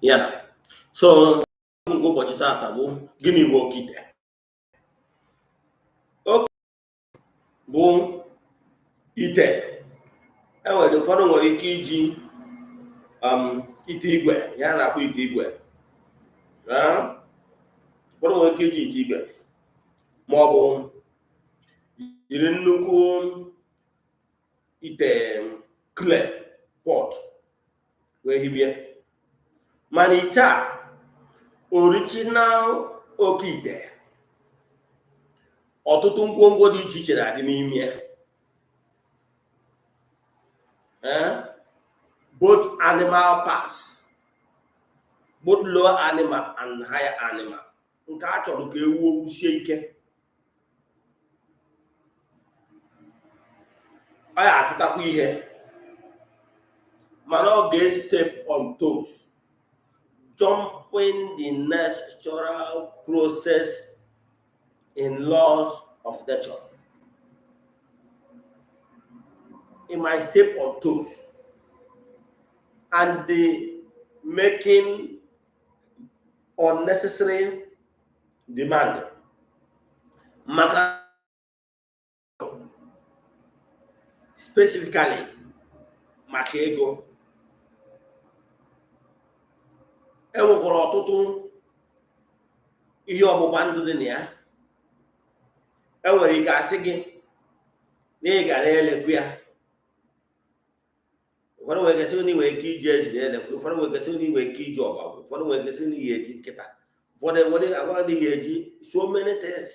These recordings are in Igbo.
Ya so nke ụbọchị taata bụ gịnị bụ oke ite? Oke bụ ite enwere ụfọdụ nwere ike iji ite igwe, ya na-akpọ ite igwe. Ụfọdụ nwere ike iji ite igwe ma ọ bụ jiri nnukwu ite clay pot wee hibie. Mana ite a, original oke ite, ọtụtụ ngwongwo dị iche iche na-adị n'ime ya. Both animal parts, both lower animal and higher animal, nke a chọrọ ka ewu wusie ike. Ọ ya achụtakwa ihe, mana ọ ga-step on toes, jumping the natural process in laws of nature. It might step on toes and the making unnecessary demand maka specifically maka ego. Enwekwara ọtụtụ ihe ọgbụgba ndụ dị na ya. Enwere ike asị gị na ị gara elekwu ya, ụfọdụ nwere ike sị na ị nwere ike iji ezi na-elekwu, ụfọdụ nwere ike sị na ị nwere ike iji ọbọgwụ, ụfọdụ nwere ike sị na ị ga-eji nkịta, ụfọdụ nwere agwa na ị ga-eji so many things,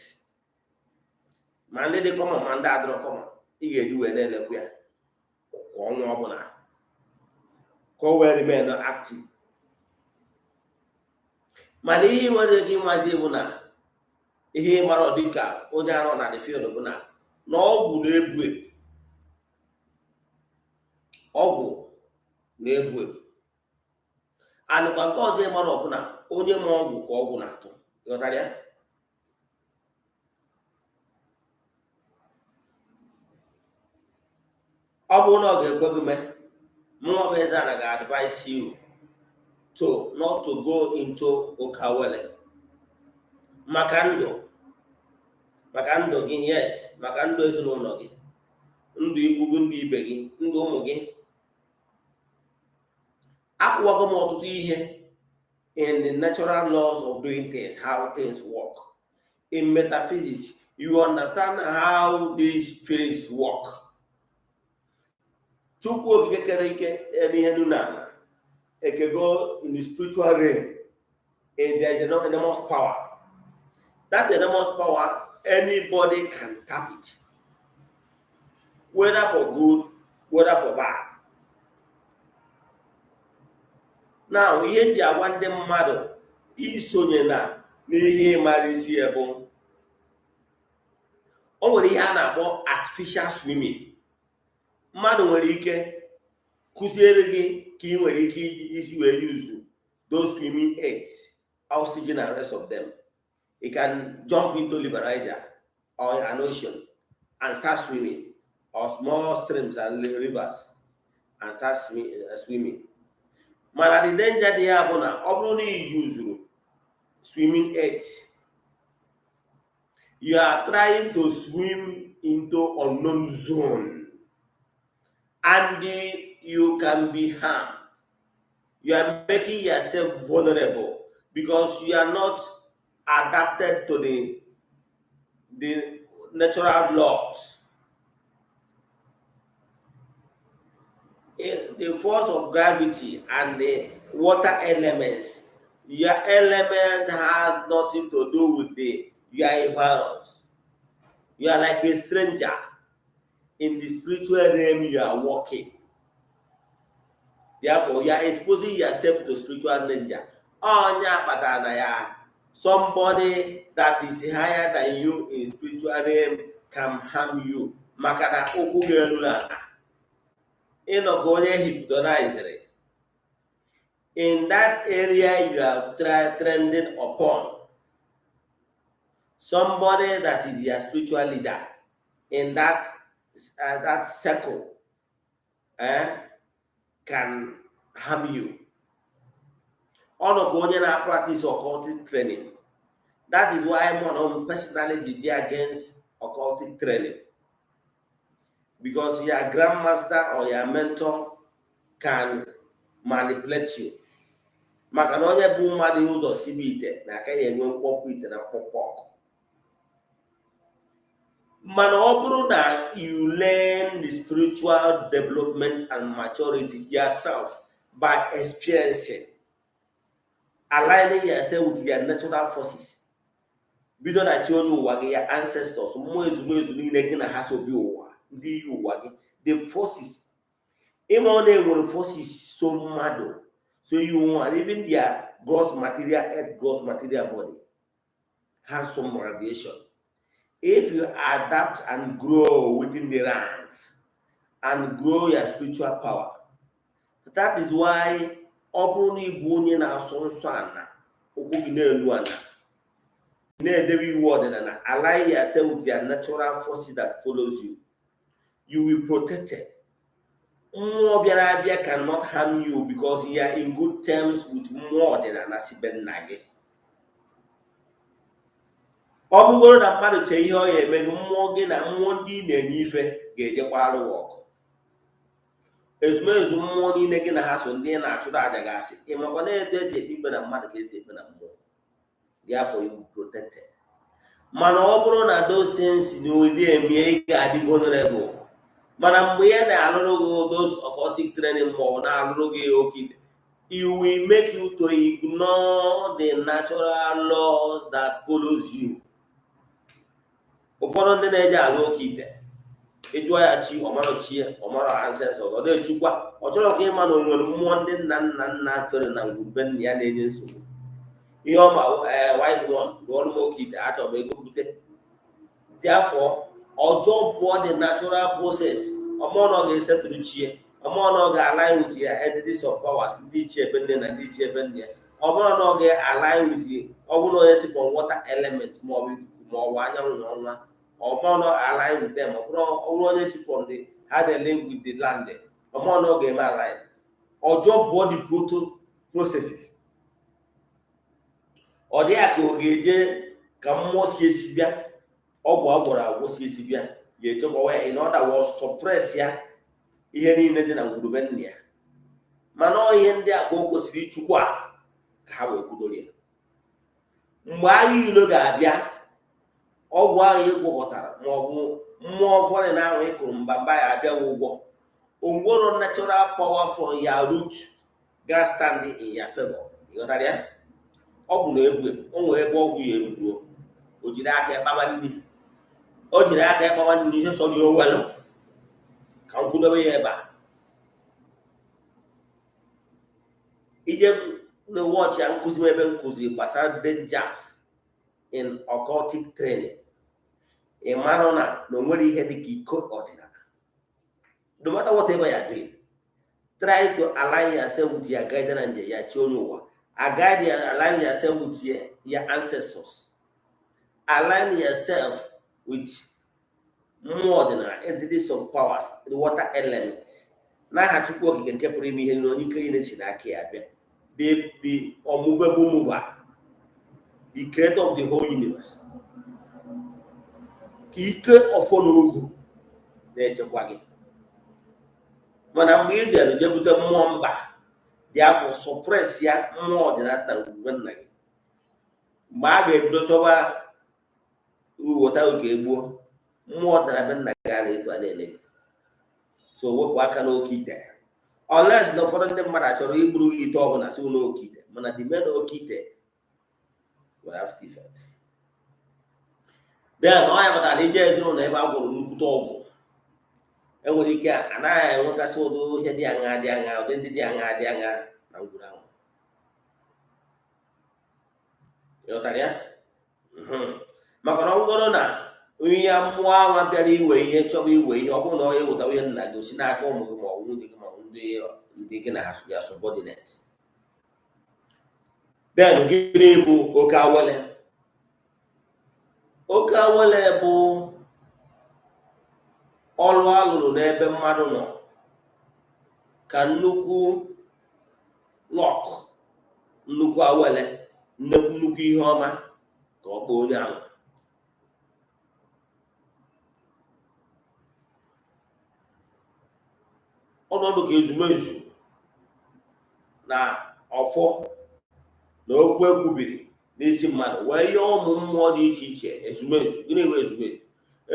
ma ndị dị common ma ndị adịrọ common, ị ga-eji wee na-elekwu ya kwa ọnwa ọbụla ka o wee remain active. Mana ihe nwere ike ịmazi bụ na ihe ịmara dịka onye arọ na the field bụ na ọgwụ na-ebu ebu, ọgwụ na-ebu ebu. Anụkwa nke ọzọ ịmara ọbụla onye ma ọgwụ ka ọgwụ na-atụ, ịghọtara ya? Ọ bụrụ na ọ ga-ekwe gị mee, mụnwa bụ Eze-Ana ga-advise you to not to go into oke awele maka ndụ, maka ndụ gị, yes, maka ndụ ezinụlọ gị, ndụ ikwu gị, ndụ ibe gị, ndụ ụmụ gị. Akwụwago m ọtụtụ ihe in the natural laws of doing things, how things work. In metaphysics, you understand how these spirits work. Chukwu okike kere ike n'ihe nu n'ala ekego in the spiritual realm, and there is an enormous power. That enormous power, anybody can tap it, whether for good, whether for bad. Now, ihe m ji agwa ndị mmadụ isonye na n'ihe ịmara isi ya bụ o nwere ihe a na-akpọ artificial swimming. Mmadụ nwere ike kụziere gị ka ị nwere ike isi wee use those swimming aids, oxygen and rest of them. You can jump into River Niger or an ocean and start swimming, or small streams and rivers and start swimming. Mana the danger dị ya bụ na ọ bụrụ na ị yuzuru swimming aids, you are trying to swim into unknown zone and you can be harmed. You are making yourself vulnerable because you are not adapted to the natural laws. The force of gravity and the water elements, your element has nothing to do with your environs. You are like a stranger in the spiritual realm you are walking. Therefore, you are exposing yourself to spiritual danger. Onye kpatara na ya, somebody that is higher than you in spiritual realm can harm you, maka na ụkwụ ga-elu n'ala ịnọ ka onye hypnotized in that area you are trending upon. Somebody that is your spiritual leader in that circle can harm you. Ọ nọ ka onye na-practice occultic training. That is why mụ na m personally ji dị against occultic training, because your grandmaster or your mentor can manipulate you, maka na onye bụ mmadụ ụzọ sibe ite na aka ya enwe mkpọkpọ ite na mkpọkpọ ọkụ. Mana ọ bụrụ na you learn the spiritual development and maturity yourself by experiencing, aligning yourself with your natural forces, bido na chi onye ụwa gị, ya ancestors, mmụọ ezumezu niile gị na ha so bi ụwa, ndị iyi ụwa gị, the forces, ịma ọ na-enwere forces so mmadụ so you want, even their gross material earth, gross material body has some radiation. If you adapt and grow within the ranks and grow your spiritual power, that is why ọ bụrụ na ịbụ onye na-asọ nsọ ana, ụkwụ gị na-elu ana, na-edebe iwu ọdịnala, align yourself with your natural forces that follows you, you will be protected. Mmụọ bịara abịa cannot harm you because you are in good terms with mmụọ ọdịnala si be nna gị. Ọ bụgoro na mmadụ chee ihe ọ ya eme gị, mmụọ gị na mmụọ ndị ị na-enye ife ga-ejekwa alụ ọgụ. Ezumezu mmụọ niile gị na ha so, ndị ị na-achụrụ aja, ga-asị ị makwa na etu esi ekpe ikpe na mmadụ ka esi ekpe na mmụọ. Therefore, you will be protected. Mana ọ bụrụ na those things na ụdị emie, ị ga-adị vulnerable. Mana mgbe ya na-alụrụ gị those occultic training ma ọ na-alụrụ gị oke, it will make you to ignore the natural laws that follows you. Ụfọdụ ndị na-eje alụ oke ite, ịjụọ ya chi, ọmara chi ya, ọmara ancestors, ọ na-echukwa, ọ chọrọ ka ịma na o nwere mmụọ ndị nna nna nna fere na ngwurube nna ya na-enye nsogbu. Ihe ọma, wise one, rụọrụ m oke ite, achọrọ m ego mbute. Therefore, ọjọọ pụọ the natural process. Ọmụọ na ọ ga-esetụrụ chi ya, ọmụọ na ọ ga-align with ya entities of powers, ndị ichie ebe nne na ndị ichie ebe nne ya. Ọ bụrụ na ọ ga-align with, ọ bụrụ na onye si from water element, ma ọ bụ ikuku, ma ọ bụ anyanwụ na ọnwa, ọ bụrụ na align with them, ọ bụrụ onye si from the how they link with the land, ọmụọ na ọ ga-eme align, ọjọọ pụọ the proto processes. Ọ dị ya ka ọ ga-eje ka mmụọ si esi bịa, ọgwụ a gwọrọ agwọ si esi bịa, ga-echekwawa ya, in other words, suppress ya ihe niile dị na ngwurube nna ya. Mana ọ ihe ndị a ka o kwesịrị ịchụkwa ka ha wee kwudoro ya. Mgbe agha ilo ga-abịa, ọgwụ ahụ ị gwọkọtara ma ọ bụ mmụọ foreign ahụ ị kụrụ mbamba ya abịaghị ụgwọ onwero natural power from your root ga stand in your favor. Ịghọtara ya? Ọgwụ na-ebu, o nwere ebe ọgwụ ya eburuo, o jiri aka ya kpawa nri, o jiri aka ya kpawa nri. Ihe sọrọ ya owelu ka m kwudobe ya ebe a. Ije na watch ya nkụzi m ebe nkụzi gbasara dangers in occultic training, ị marụ na o nwere ihe dịka iko ọdịnala. No matter whatever you are doing, try to align yourself with your guardian angel, ya chi onye ụwa, guide, align yourself with your ancestors, align yourself with mmụọ ọdịnala, entities of powers, the water element, n'aha Chukwu Okike nke pụrụ ime ihe niile, onye ike niile si n'aka ya bịa, the unmovable mover, the creator of the whole universe, ka ike ọfọ na ogu na-echekwa gị. Mana mgbe ị jere jee bute mmụọ mba dị afọ, suppress ya mmụọ ọdịnala na ngwugwe nna gị, mgbe a ga-ebido chọba weta oke egbuo mmụọ ọdịnala be nna gị, a na-etu a na-ele gị. So wepụ aka n'oke ite, unless na ụfọdụ ndị mmadụ achọrọ igburu gị ite ọbụla si n'oke ite. Mana the main oke ite will have effect. Then ọ ya pụtara ije ezinụlọ ebe a gwọrọ nnukwute ọgwụ, enwere ike anaghị enwegasị ụdị ihe dị aṅa dị aṅa, ụdị ndị dị aṅa dị aṅa na ngwuru ahụ. Ịghọtara ya? Maka na ọ bụrụ na onye ya mmụọ ahụ bịara iwe ihe, chọba iwe ihe, ọ bụrụ na ọ ewetawa ihe nna gị, o si n'aka ụmụ gị ma ọ bụ nwunye gị ma ọ bụ ndị gị na ha so, ya subordinates. Then gịnị bụ oke awele? Oke awele bụ ọrụ alụrụ n'ebe mmadụ nọ ka nnukwu luck Nnukwu awele, nnukwu nnukwu ihe ọma ka ọ kpọọ onye ahụ. Ọnọdụ ka ezumezu na ọfọ na okwu ekwubiri n'isi mmadụ wee yọọ ụmụ mmụọ dị iche iche. Ezumezu, gịnị bụ ezumezu?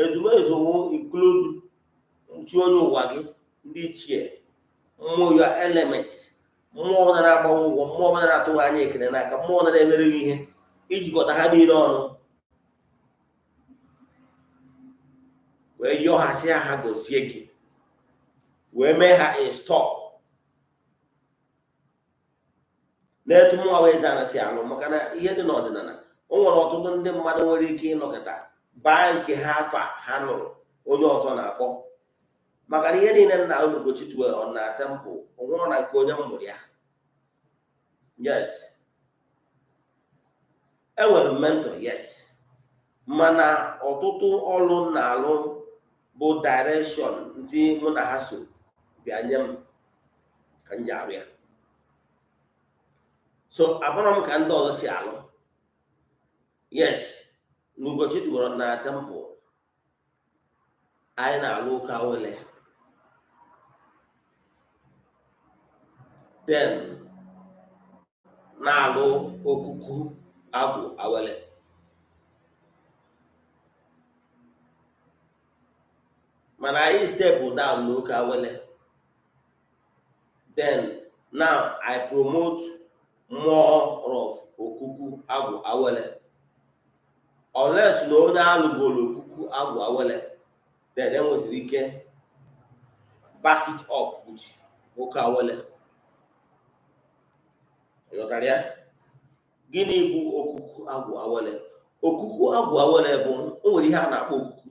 Ezumezu wụ include chi onye ụwa gị, ndị ichie mmụọ, your element, mmụọ ọbụla na-agbawa ụgwọ, mmụọ ọbụla na-atụghị anya ekele n'aka, mmụọ ọbụla na-emere gị ihe, ijikọta ha niile ọnụ wee yọọ ha, sị ha gọzie gị, wee mee ha install n'etu mụnwa wee zara si alụ. Maka na ihe dị n'ọdịnala, o nwere ọtụtụ ndị mmadụ nwere ike ịnọkọta baa nke ha afa ha nụrụ onye ọzọ na-akpọ, maka na ihe niile nna Ugochi tubelu na temple onwere na nke onye m mụrụ ya. Yes, enwere m mentor, yes, mana ọtụtụ ọrụ m na-alụ bụ direction ndị mụ na ha so bịa nye m ka m ji arụ ya. So abụrọ m ka ndị ọzọ si alụ. Yes, na Ugochi tubelu na temple, anyị na-alụ ụka wele, then na-alụ okuku agwụ awele. Mana anyị step down n'oke awele, then now I promote more of okuku agwụ awele, unless na onye alụgoro okuku agwụ awele, then enweziri ike back it up with oke awele. Ịghọtara ya? Gịnị bụ okuku agwụ awele? Okuku agwụ awele bụ, o nwere ihe a na-akpọ okuku.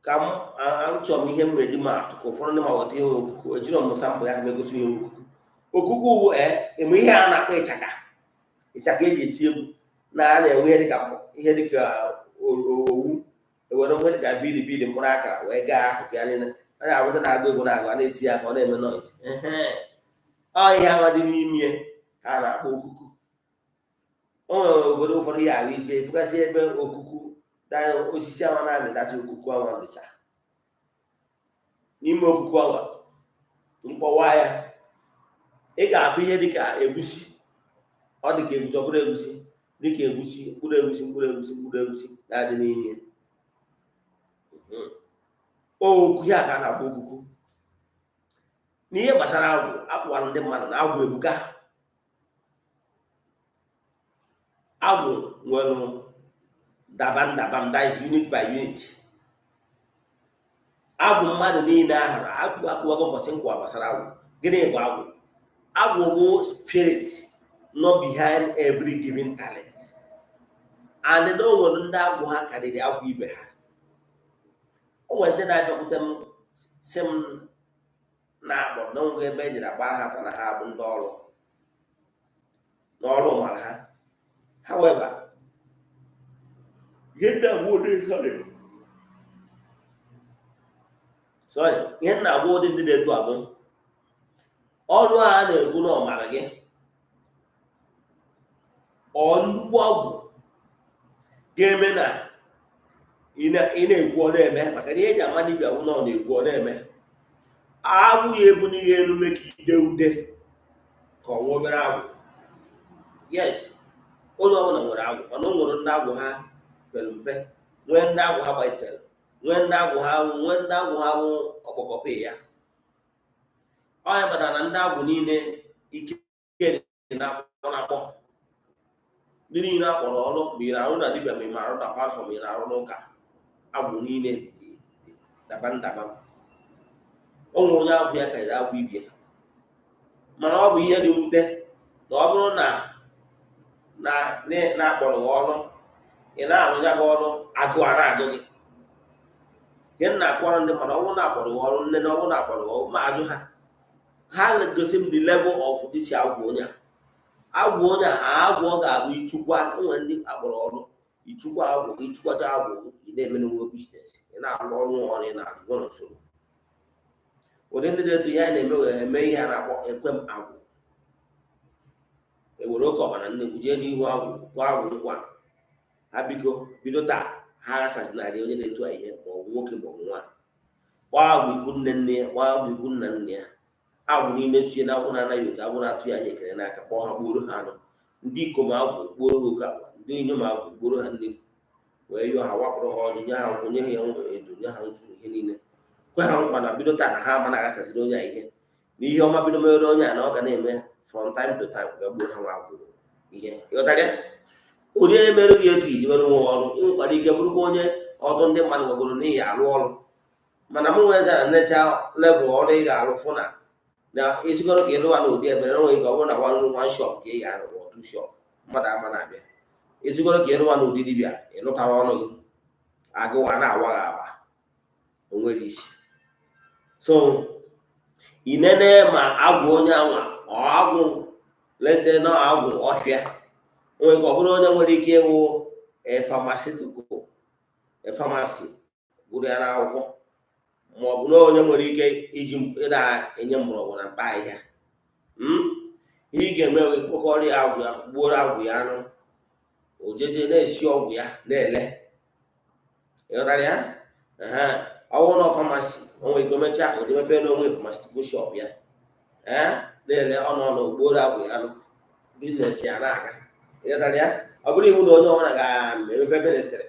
Ka m achọrọ m ihe m mere ji m atụ ka ụfọdụ ndị ma ghọta ihe okuku. Ejiri m musa mbụ ya megosi ihe okuku. Okuku bụ eme ihe a na-akpọ ịchaka, ịchaka eji eti egwu, na a na-enwe ihe dịka owu, ewere ihe dịka bili bili mkpụrụ akara wee gaa akụkụ ya niile. A na-abụ ndị na-agụ egwu na-agụ, a na-eti ya ka ọ na-eme noise. Ọ ihe ama dị n'ime ka a na-akpọ okuku. O nwere obodo ụfọdụ ya ahụ ije fụgasị ebe okuku osisi awa na-amịtacha okuku awa dịcha n'ime okuku awa. Mkpọwa ya, ị ga-afụ ihe dịka egusi, ọ dịka egusi, ọ bụrụ egusi, dịka egusi, mkpụrụ egusi, mkpụrụ egusi, mkpụrụ egusi na-adị n'ime okwu ya ka a na-akpọ okuku. N'ihe gbasara agwụ, akwụwara ndị mmadụ na agwụ ebuka. Agwụ nwere dabam dabam, that is unit by unit. Agwụ mmadụ niile ahụrụ agwụ akwụwago ụbọchị nkwa gbasara agwụ. Gịnị bụ agwụ? Agwụ bụ spirit not behind every given talent, and na o nwere ndị agwụ ha karịrị agwụ ibe ha. O nwere ndị na-abịakwute m si m na-akpọ na onwe ebe e jiri agbara ha afa na ha bụ ndị ọrụ n'ọrụ mara ha. However, ihe ndị agwụ ụdị, sorry, ihe nna agwa ụdị ndị na-eto abụ ọrụ a na-ekwu na ọmara gị, ọ nnukwu ọgwụ ga-eme na ị na-ekwu ọ na-eme, maka na ihe eji ama dibịa bụ na ọ na-ekwu ọ na-eme. Agwụ ya ebu n'ihe elu mee ka ide ude ka ọ nwee obere agwụ. Yes, onye ọbụla nwere agwụ, mana o nwere ndị agwụ ha pere mpe, nwee ndị agwụ ha gbalitere, nwee ndị agwụ ha nwee ndị agwụ ha bụ ọkpọkọpị ya. Ọ ya kpatara na ndị agwụ niile ike na-akpọ na-akpọ ndị niile akpọrọ ọrụ, ma ị na-arụ na dibịa, ma ị na-arụ na pastọ, ma ị na-arụ n'ụka, agwụ niile daba ndaba. O nwere onye agwụ ya karịrị agwụ ibie, mana ọ bụ ihe dị mwute na ọ bụrụ na na na-akpọrọ gị ọrụ, ị na-arụ ya bụ ọrụ, agụụ a na-agụ gị. Ihe m na-akọrọ ndị mmadụ, ọ bụrụ na akpọrọ gị ọrụ nne na ọ bụrụ na akpọrọ gị ọrụ, ma ajụ ha, ha na-egosi m the level of this agwụ onye a, agwụ onye a, agwụ ọ ga-abụ ichukwa. O nwere ndị akpọrọ ọrụ ichukwa agwụ, ichukwata agwụ, ị na-eme n'onwe business, ị na-arụ ọrụ ọrụ ị na-arụ n'usoro. Ụdị ndị na-eto ihe a na-eme were eme ihe a na-akpọ ekwem agwụ. Ewere oke ọkpa na nnekwu jee n'ihu agwụ, gwa agwụ nkwa ha, biko, bido taa, ha aghasazinarị onye na-etu a ihe, ma ọ bụ nwoke ma ọ bụ nwaanyị. Gbaa agwụ ikwu nne nne ya, gbaa agwụ ikwu nna nne ya, agwụ niile sie na agwụ na-anaghị oke, agwụ na-atụ ya anya ekele n'aka, kpọọ ha, gbuoro ha anụ. Ndị ikom agwụ egbuoro ha oke agwa, ndị inyom agwụ egbuoro ha nnekwu, wee yọọ ha, wapụrụ ha ọjị, nye ha nkwụ, nye ha edo, nye ha nzu, ihe niile, kwe ha nkwa na bido taa na ha ama na-aghasaziri onye a ihe, na ihe ọma bido mere onye a na ọ ga na-eme from time to time, bịa gbuo ha nwa agwụ ihe. Ịghọtara ya? Ụdị onye mere gị etu iji mere nwe ọrụ, ị nwekwara ike bụrụkwa onye ọtụ ndị mmadụ gwagoro n'ihi arụ ọrụ, mana mụ nwee zara nnecha level ọrụ ị ga-arụ, fụ na na isigoro ka ịlụwa na ụdị ebere nwere ike ọ bụrụ na one one shop ka ị ga-arụ ma two shop, mmadụ ama na-abịa. Isigoro ka ịlụwa na ụdị dibịa ịlụtara ọnụ gị, agụwa na-awa gị agba, o nwere isi. So inene ma agwụ onye anwa ọ agwụ lese na agwụ ọfịa nwere ka ọ bụrụ onye nwere ike ịwụ a pharmaceutical, a pharmacy gụrụ ya n'akwụkwọ, ma ọ bụ na onye nwere ike iji ịda enye mgbọrọgwụ na mkpa ahịhịa. Ihe ị ga-eme bụ kpọkọrọ ya agwụ ya, gbuoro agwụ ya anụ, ojeje na-esi ọgwụ ya na-ele. Ịghọtara ya? Ọ bụrụ na pharmacy, o nwere ike mechaa o mepee n'onwe pharmaceutical shop ya, ee, na-ele ọnụ ọnụ, gbuoro agwụ ya anụ, business ya na-aga. Ịghọtara ya? Ọ bụrụ iwu na onye ọbụla ga-emepe ministry,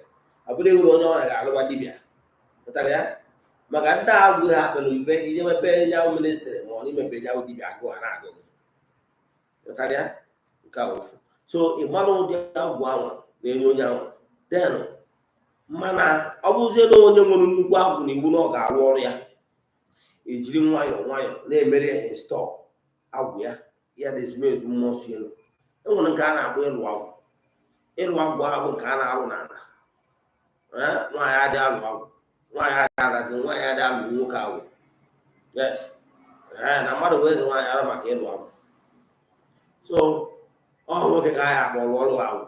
ọ bụrụ iwu na onye ọbụla ga-alụba dibịa. Ịghọtara ya? Maka ndị agwụ ha pere mpe ije mepee nyanwụ ministry ma ọ na imepe nyanwụ dibịa, agụ ha na-agụ gị. Ịghọtara ya? Nke a ofu. So ị mara ụdị agwụ ahụ na-enye onye ahụ then. Mana ọ bụzie na onye nwere nnukwu agwụ na iwu na ọ ga-arụ ọrụ ya, ejiri nwayọọ nwayọọ na-emere ya install agwụ ya, ya na ezumezu mmụọ si elu. E nwere nke a na-akpọ ịlụ agwụ. Ịlụ agwụ ahụ nke a na-arụ n'ala. Nwaanyị adịghị alụ agwụ, nwaanyị adịghị arazi, nwaanyị adịghị alụ nwoke agwụ. Yes, na mmadụ wee eze nwaanyị arụ maka ịlụ agwụ. So ọ nwoke ka anyị akpọ ọrụ agwụ,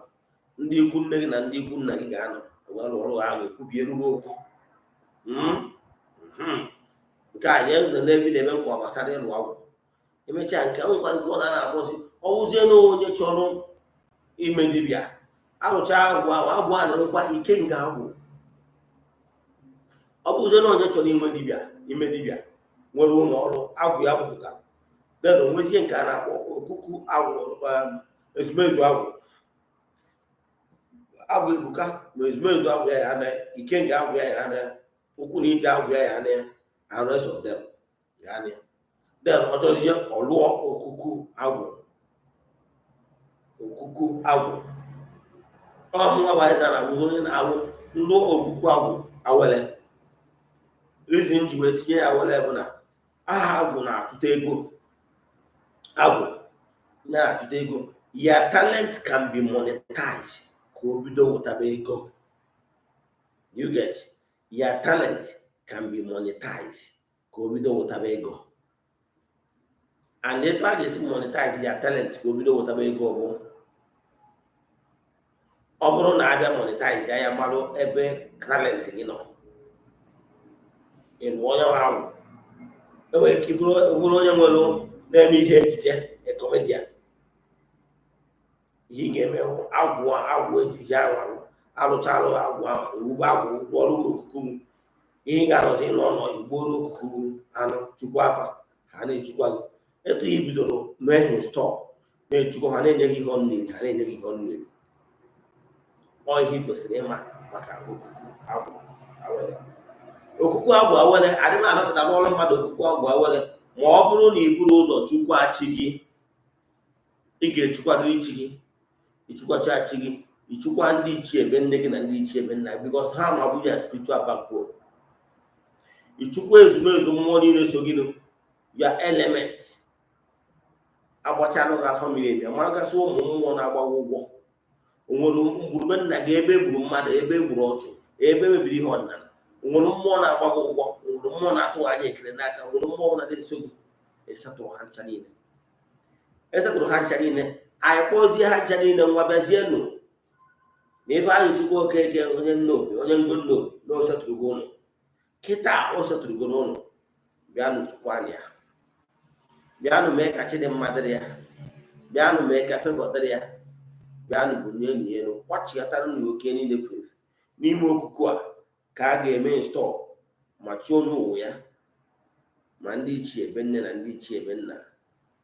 ndị ikwu nne gị na ndị ikwu nna gị ga-anọ wee lụọ ọrụ agwụ, ekwubie ruru okwu. Nke a nye nọ n'ebi na-eme nkwa gbasara ịlụ agwụ. Emechaa nke nwekwara nke ọ na-akpọzi, ọ bụzie na onye chọrọ ime dibịa, arụcha agwụ ahụ, agwụ a na-enwekwa ike nga agwụ. Ọ bụzie na onye chọrọ ime dibịa, ime dibịa nwere ụlọ ọrụ agwụ ya pụtara, then onwezie nke a na-akpọ okuku agwụ, ezumezu agwụ, agwụ ebuka ma ezumezu agwụ ya ya na ikenga agwụ ya ya na ụkwụ na ije agwụ ya ya na and rest of them ya na. Then ọ chọzie ọlụọ okuku agwụ. Okuku agwụ, ọmụnwa bụ anyị na-abụzi onye na-awụ nlụ okuku agwụ awele. Reason ji wee tinye ya awele bụ na aha agwụ na-atụta ego, agwụ na-atụta ego. Your talent can be monetized ka o bido wụtaba ego. You get? Your talent can be monetized ka o bido wụtaba ego. And etu a ga-esi monetize your talent ka o bido wụtaba ego bụ ọ bụrụ na abịa monetize ya, ya marụ ebe talent gị nọ, ịlụ onye nwe agwụ. Enwere ike bụrụ onye nwere na-eme ihe ejije, a comedian. Ihe ị ga-eme, agwụ agwụ ejije ahụ agwụ alụcha alụ agwụ ahụ, ewube agwụ ọrụ okuku. Ihe ị ga-anọzi n'ọnọ igboro okuku anụ, chukwu afa ha na-echukwa gị. Etu i bidoro mee install na-echukwa ha, na-enye gị ihe ọnụ na-eri, ha na-enye gị ihe ọnụ na-eri. Ọ ihe ị kwesịrị ịma maka okuku agwụ awele. Okuku agwụ awele, adị m anọpụta n'ọrụ mmadụ okuku agwụ awele ma ọ bụrụ na i buru ụzọ chukwa chi gị. Ị ga-echukwadoro chi gị, ichukwacha chi gị, ichukwa ndị ichie ebe nne gị na ndị ichie ebe nna gị, because ha ma bụ ya spiritual backbone. Ichukwa ezumezu mmụọ niile so gị, ya element agbachalụ gị afọ miri emi, amaragasị ụmụ mmụọ na-agbawa ụgwọ. Onwere mgburube nna gị ebe egburu mmadụ, ebe egburu ọchụ, ebe mebiri ihe ọdịnala, onwere mmụọ na-agba gị ụgwọ, onwere mmụọ na-atụ anya ekele n'aka, onwere mmụọ ọbụla na-eso gị. Esatụrụ ha ncha niile, esatụrụ ha ncha niile. Anyị kpọzie ha ncha niile, nwa bịazie nụ na ife anyị Chukwu Okeke, onye nna obi, onye ngo nna obi, na o setụrụgo ụnụ kịta, o setụrụgo n'ụlọ. Bịanụ chukwu anya ya, bịanụ mee ka Chidimma dịrị ya. Bịanụ mee ka favour dịrị ya. Bịanụ bulie enu elu, kwachighatara na oke niile furu efu. N'ime okuku a ka a ga-eme install ma chi onye ụwa ya, ma ndị ichie ebe nne na ndị ichie ebe nna,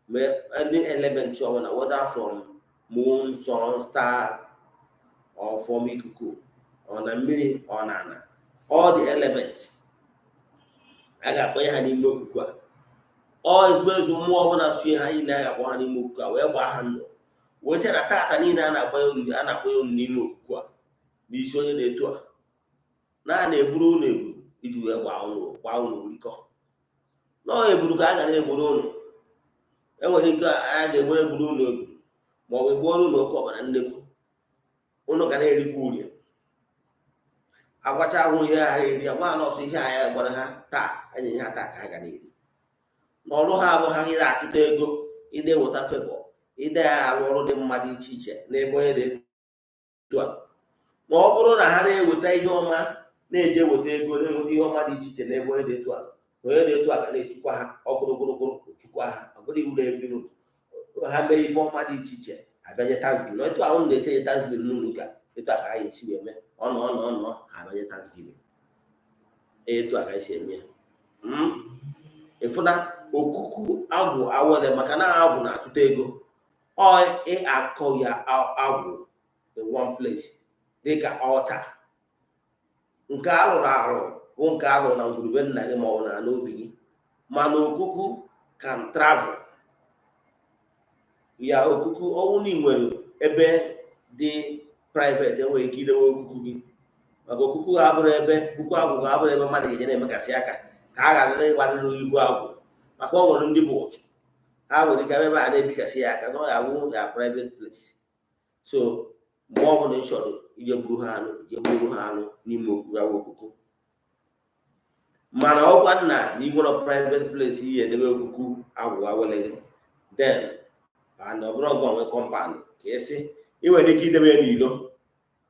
mee ndị element ọbụla, whether from moon, sun, star, or from ikuku, ọ na mmiri, ọ na ala, all the elements a ga-akpọnye ha n'ime okuku a. Ọ ezigbo ezu mmụọ ọbụla sie ha niile, a ga-akpọ ha n'ime okuku a wee gbaa ha ndụ, wee sị na tata niile a na-agbanye unu, a na-akpọnye unu n'ime okuku a n'isi onye na-eto a na a na-egburu unu eburu iji wee gbaa unu rikọ nọọ eburu ka a ga na-egburu unu. Enwere ike a ga-egburu egburu unu eburu, ma ọ bụ egbuoro unu oke ọbara nnekwu. Unu ga na-erikwa urie agwacha ahụ ihe ha eri, agwa nọọsụ ihe anyị gwara ha taa, anyị nye ha taa ka ha ga na-eri. N'ọrụ ha bụ ha ị achụta ego, ide weta favour, ide arụ ọrụ dị mma dị iche iche n'ebe onye dị etu a. Ma ọ bụrụ na ha na-eweta ihe ọma, na-eje eweta ego, na-enweta ihe ọma dị iche iche n'ebe onye dị etu a, onye dị etu a ga na-echukwa ha ọgụrụgụrụgụrụ chukwa ha. Ọ bụrụ iwu na every month ha mee ife ọma dị iche iche, abịanye thanksgiving. Etu ahụ na-esi enye thanksgiving n'ụlọ ụka, etu a ka ha ga-esi wee mee. Ọ nọ ọ nọ ọ nọ ha abịanye thanksgiving. Etu a ka esi eme ya. Ịfụna okuku agwụ awele, maka na agwụ na-atụta ego. Ọ akọ ya agwụ in one place dịka altar nke alụrụ arụ bụ nke alụrụ na ngwurube nna gị ma ọ bụ na ala obi gị. Mana okuku can travel ya. Okuku ọnwụ na ị nwere ebe dị private, enwere ike idewe okuku gị, maka okuku ha bụrụ ebe okuku agwụ ha bụrụ ebe mmadụ ga-eje na-emekasị aka ka a ghara ịgbarịrị ihu agwụ, maka ọ nwere ndị bụ ụchụ, ha nwere ike ebe a na-ebikasị ya aka na ọ ya wụ ya private place. So mgbe ọbụla ị chọrọ ije gburu ha anụ, ije gburu ha anụ n'ime okuku ya bụ okuku. Mana ọkwa nna na ị nwere private place iyi edebe okuku agwụ awele gị, then and ọ bụrụ ọgụ onwe compound ka esi, ị nwere ike idebe ya n'ilo.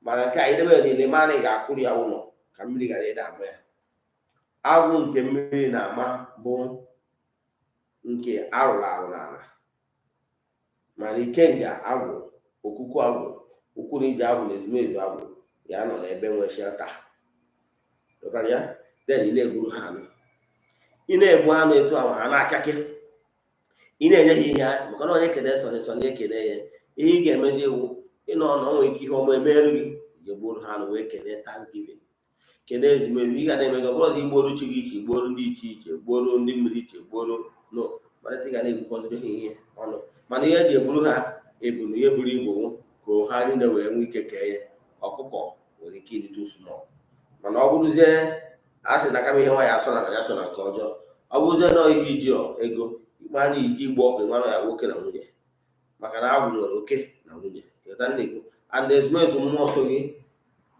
Mana nke a, idebe ya n'ilo, mana ị ga-akụrụ ya ụlọ ka mmiri ghara ịda ama ya. Agwụ nke mmiri na-ama bụ nke arụrụ arụ n'ala, mana ikenga agwụ, okuku agwụ, ụkwụ na ije agwụ na ezumezu agwụ ya nọ n'ebe nwe shelter. Ghọtara ya? Then ị na-egburu ha anụ, ị na-egbu anụ etu ahụ ha na-achake, ị na-enye ha ihe, maka na onye kene sọrọ sọ na-ekene ya. Ihe ị ga-emezi iwu ịnọ ọnọ nwere ike ihe ọma emerụ gị, ije gbuoro ha anụ wee kene thanksgiving, kene ezumezu. Ị ga na-eme gị ọ bụrụ ọzọ, igboru chi gị iche, igboru ndị iche iche, gbuoro ndị mmiri iche, gbuoro no mana ị ga na-egbukọziri ha ihe ọnụ. Mana ihe eji egburu ha ebunu, ihe buru ibu, ka ha niile wee nwee ike kee ya. Ọkụkọ nwere ike ịdị too small, mana ọ bụrụzie a sị na kama ihe nwa ya asọ na ya so na nke ọjọọ, ọ bụrụzie na ihe iji ego ikpe a na-iji igbo ọkụ, ịmara ya nwoke na nwunye, maka na agwụ nwere oke na nwunye. Ghọta na-ekwu and ezumezu mmụọ so gị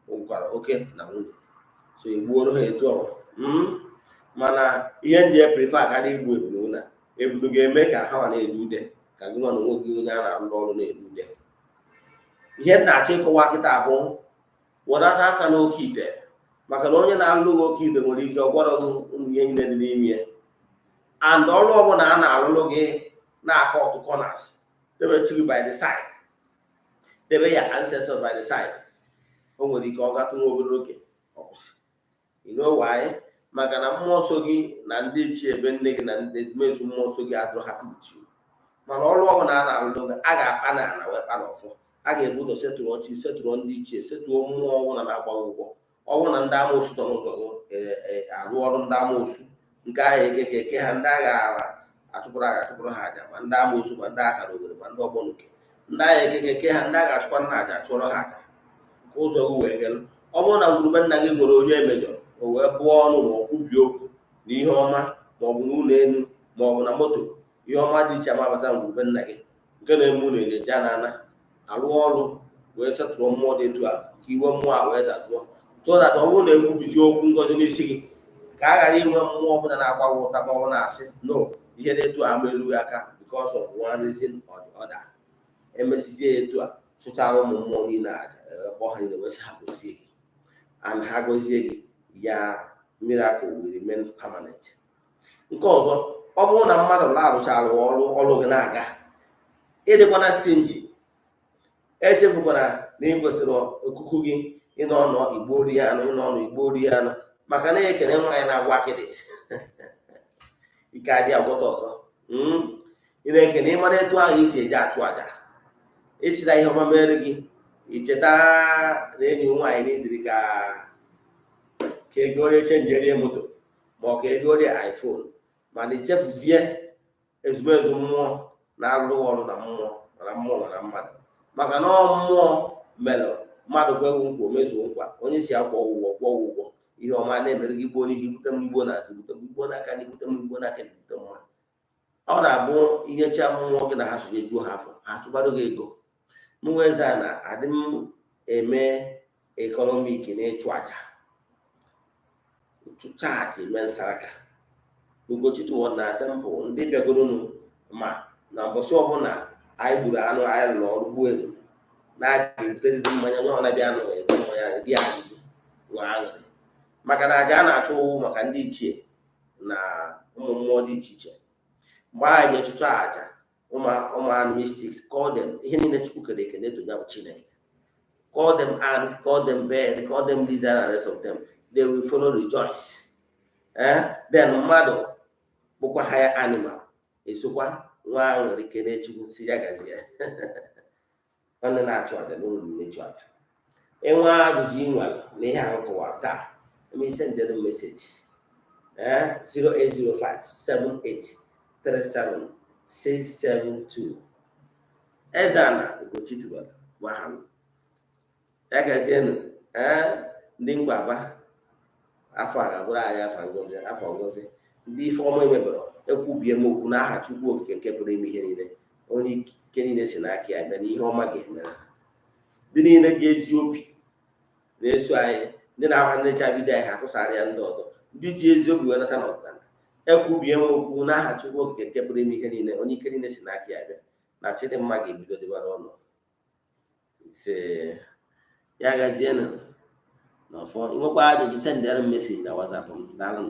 nwekwara oke na nwunye, so egbuoro ha etu ọnwa. Mana ihe ndị e prefer karịa igbu ebulu na ebulu ga-eme ka ha nwa na-ede ude, ka gị nwa na onwe gị onye a na-arụ ọrụ na-ede ude. Ihe m na-achọ ịkọwa kịta bụ wedata aka n'oke ite, maka na onye na-alụ gị oke ite nwere ike ọ gwọrọ gị ụmụ ihe niile dị n'ime ya. And ọrụ ọbụla a na-alụlụ gị na-akọ ọtụ corners, debe chi gị by the side, debe ya ancestors by the side, o nwere ike ọ gatụ nwa obere oge, ọ kwụsị. You know why? Maka na mmụọ nsọ gị na ndị ichie ebe nne gị na ndị ezumezu mmụọ nsọ gị adịrọ happy with you. Mana ọrụ ọbụla a na-alụ gị, a ga-akpa na ala wee kpa n'ọfọ. A ga-ebu ụzọ setụrụ ọchị, setụrụ ndị ichie, setụrụ mmụọ ọbụla na-agba ụgwọ ọnwụ na ndị amoosu nọ n'ụzọ gị arụ ọrụ. Ndị amoosu nke ahụ eke ka eke ha, ndị agha achụpụrụ agha achụpụrụ ha aja, ma ndị amoosu, ma ndị akara obodo, ma ndị ọgbọnuke, ndị agha eke ka eke ha, ndị agha achụkwa nna aja achụọrọ ha aja ka ụzọ gị wee ghelụ. Ọ bụrụ na ngwurube nna gị nwere onye emejọrọ, o wee bụọ ọnụ ma ọ kwubie okwu na ihe ọma, ma ọ bụ n'ụlọ elu, ma ọ bụ na moto, ihe ọma dị iche amabata ngwurube nna gị nke na-eme ụlọ eleji a na-ana arụ ọrụ wee setụrụ mmụọ dị etu a ka iwe mmụọ a wee dajụọ, so that ọ bụrụ na ekwubizi okwu ngozi n'isi gị, ka a ghara inwe mmụọ ọbụla na-agba gị ụta ma ọ bụ na-asị no, ihe dị etu a ama erughị aka because of one reason or the other. Emesizie ya etu a, chụchara ụmụ mmụọ niile aja, kpọọ ha niile wee sị ha gozie gị, and ha gozie gị ya, miracle will remain permanent. Nke ọzọ, ọ bụrụ na mmadụ na-arụchara ọrụ, ọrụ gị na-aga Ịdịkwana stingy. Echefukwana na ị kwesịrị okuku gị ịnọ ọnọ igbo rie anụ, ịnọ ọnụ igbo rie anụ, maka na ekene nwaanyị na-agwa akịdị ike adị agwọta ọzọ. Ị na-ekene, ịmara etu ahụ isi eji achụ àjà, ịchịra ihe ọma mere gị, icheta na enyi nwaanyị n'idiri ka ego onye changerie moto ma ọ ka ego rie iPhone, mana ichefuzie ezumezu mmụọ na-alụ ọrụ na mmụọ, mana mmụọ mana mmadụ, maka na ọ mmụọ melụ mmadụ kweghị nkwa, omezuo nkwa. Onye si akwọ ụgwọ kwụọ ụgwọ. Ihe ọma na-emere gị gboo n'ihu, bute m igbo n'azụ, bute m igbo n'aka na ibute m igbo n'aka, ebute mma. Ọ na-abụ inyecha mmụọ gị na ha sonye juo ha afọ, ha tụbara gị ego. Mụ eze a na adị m eme economic na ịchụ aja, chụcha aja, eme nsaraka Ugochi na temple. Ndị bịagoronu ma na mbọsị ọbụla anyị gburu anụ, anyị rụrụ ọrụ gbuo elu na a ga-ebuterịrị mmanya. Onye ọ na-abịa nụ ego mmanya dị adịghị nwe aṅụrị, maka na aja a na-achụ maka ndị ichie na ụmụ mmụọ dị iche iche. Mgbe anyị ga-echụcha aja, ụmụ animistic, call them ihe niile Chukwu kere eke na-eto ya bụ Chineke, call them ant, call them bird, call them lizard and rest of them, they will follow, rejoice. Eh, then mmadụ bụkwa higher animal esokwa nwa aṅụrị kene Chukwu, si ya gazie. Nwanne na-achụ aja n'ụlọ na-echụ aja. Enwe ajụjụ ị nwere na ihe ahụ kọwara taa, eme send them message, 0805 78 37 672. Eze-Ana Ugochi tubelu bụ aha m. Ya gazienụ. Ee, ndị Nkwaba, afọ a ga-abụrụ anyị afọ ngozi, afọ ngozi, ndị ife ọma emebere. Ekwubie m okwu n'aha Chukwu Okike nke pụrụ ime ihe niile, onye ike niile si n'aka ya bịa, na ihe ọma ga-emere ha. Ndị niile ji ezi obi na-eso anyị, ndị na-agba nnecha video anyị, ha tụsara ya ndị ọzọ, ndị ji ezi obi wee nata n'ọdịnala, ekwubie m okwu n'aha Chukwu Okike nke pụrụ ime ihe niile, onye ike niile si n'aka ya bịa, na Chidimma ga-ebido dịbara ọnụ ise. Ya gazienụ n'ọfọ. Nwekwa ajụjụ, sendere m message na WhatsApp m. Daalụ.